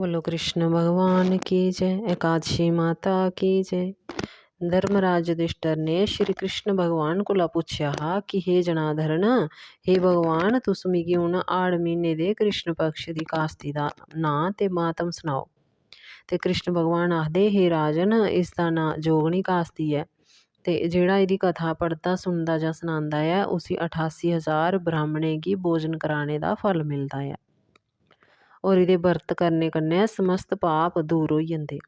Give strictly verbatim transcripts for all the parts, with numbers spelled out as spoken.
बोलो कृष्ण भगवान की जय, एकादशी माता की जय। धर्मराज युधिष्ठिर ने श्री कृष्ण भगवान कोला पुच्छेआ हा कि हे जनार्दन, हे भगवान, तुस मिगी उन हाड़ म्हीने दे कृष्ण पक्ष दी कास्ती दा नांऽ ते मातम सनाओ। ते कृष्ण भगवान आखदे, हे राजन, इसदा नांऽ जोगनी कास्ती ऐ। ते जेह्ड़ा एह्दी कथा पढ़दा, सुनदा जां सनांदा ऐ, उसी अठासी हजार ब्राह्मणें गी भोजन कराने दा फल मिलदा ऐ। होर एह्दे बर्त करने कन्नै समस्त पाप दूर होई जंदे।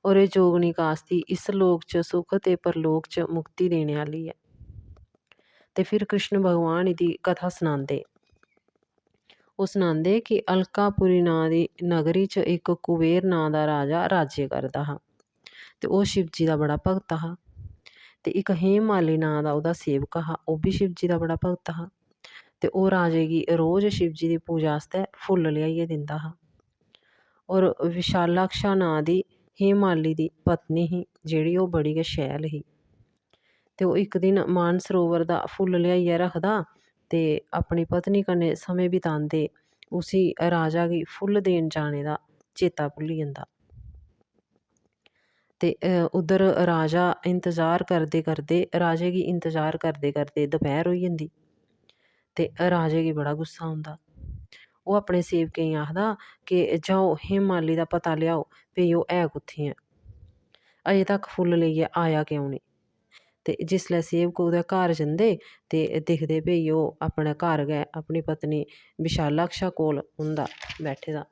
होर एह् जोगनी कास्ती इस लोक च सुख ते परलोक च मुक्ति देने आह्ली ऐ। ते फिर कृष्ण भगवान एह्दी कथा सनांदे। ओह् सनांदे कि अलकापुरी नांऽ दी नगरी च इक कुबेर नांऽ दा राजा राज्य करदा हा। ते ओह् शिवजी दा बड़ा भगत हा। ते इक हेम माली नांऽ दा ओह्दा सेवक हा, ओह् बी शिवजी दा बड़ा भगत हा। ते ओह् राजे गी रोज शिवजी दी पूजा आस्तै फुल्ल लेआइयै दिंदा हा। होर विशालाक्षा नांऽ दी हेम माली दी पत्नी ही, जेह्ड़ी ओह् बड़ी गै शैल ही। ते ओह् इक दिन मानसरोवर दा फुल्ल लेआइयै रखदा ते अपनी पत्नी कन्नै समें बितांदे उसी राजा गी फुल्ल देन जाने दा चेता भुल्ली जंदा। ते, अ, उद्धर राजा इंतजार करदे करदे, राजे गी इंतजार करदे करदे दपैह्र होई जंदी। ते राजे गी बड़ा गुस्सा औंदा। ओह् अपने सेवकें गी आखदा कि जाओ, हेम माली दा पता लेआओ, भई ओह् है कुत्थें ऐ। अजें तक फुल्ल लेइयै आया क्यों निं? ते जिसलै सेवक ओह्दे घर जंदे ते दिखदे, भई ओह् अपने घर गै अपनी पत्नी विशालाक्षा कोल उं'दा बैठे दा।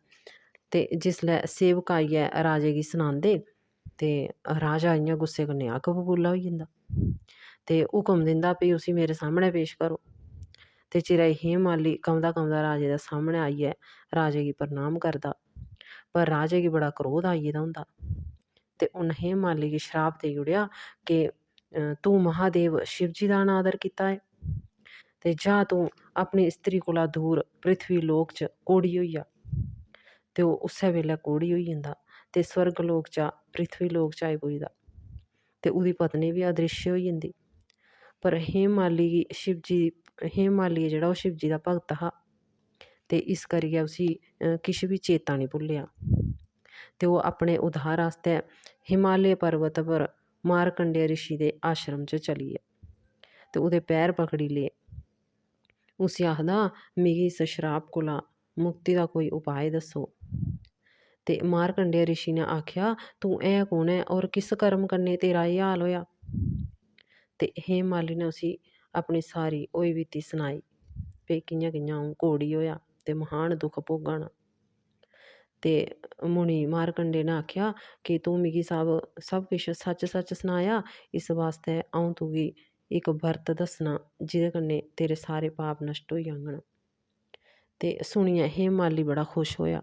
ते जिसलै सेवक आइयै राजे गी सनांदे ते राजा इ'यां गुस्से कन्नै अग्ग बबूला होई जंदा ते हुकम दिंदा, भई उसी मेरे सामनै पेश करो। ते चिरै गी हेम माली कंबदा कंबदा राजे दे सामनै आइयै राजे गी प्रणाम करदा। पर राजे गी बड़ा क्रोध आई गेदा होंदा। ते उन्न हेम माली गी श्राप देई ओड़ेआ कि, अ, तूं महादेव शिवजी दा अनादर कीता ऐ। ते जा तूं अपनी स्त्री कोला दूर पृथ्वी लोक च कोढ़ी होई जा। ते ओह् उस्सै बेल्लै कोढ़ी होई जंदा ते स्वर्ग लोक चा पृथ्वी लोक च आई पुजदा। ते ओह्दी पत्नी बी अदृश्य होई जंदी। पर हेम माली गी शिवजी, हेम माली जेह्ड़ा ओह् शिवजी दा भगत हा, ते इस करियै उसी, अ, किश बी चेता निं भुल्लेआ। ते ओह् अपने उद्धार आस्तै हिमालय पर्वत पर मारकंडेय रिशी दे आश्रम च चली गेआ ते ओह्दे पैर पकड़ी ले। उसी आखदा, "मिगी इस श्राप कोला मुक्ति दा कोई उपाय दस्सो।" ते मारकंडेय रिशी ने आखेआ, "तूं है कु'न ऐ और किस कर्म कन्नै तेरा एह् हाल होएआ?" ते हेम माली ने उसी अपनी सारी होई बीती सनाई, भई कि'यां कि'यां अ'ऊं कोढ़ी होएआ ते म्हान दुख भोगा ना। ते मुनि मारकंडे ने आखेआ कि तूं मिगी सब, सब किश सच्च-सच्च सनाया, इस बास्तै अ'ऊं तुगी इक बर्त दस्सना, जेह्दे कन्नै तेरे सारे पाप नश्ट होई जाङन। ते सुनियै हेम माली बड़ा खुश होएआ।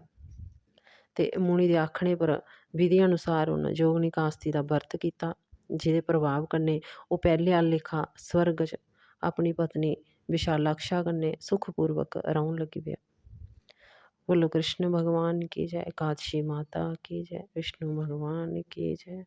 ते मुनि दे आखने पर विधि अनुसार उन्न जोगनी कास्ती दा बर्त कीता, जेह्दे प्रभाव कन्नै ओह् पैह्ले आह्ला लेखा स्वर्ग च अपनी पत्नी विशालाक्षा कन्नै सुखपूर्वक रौह्न लगी पेआ। बोलो कृष्ण भगवान की जय, एकादशी माता की जय, विष्णु भगवान की जय।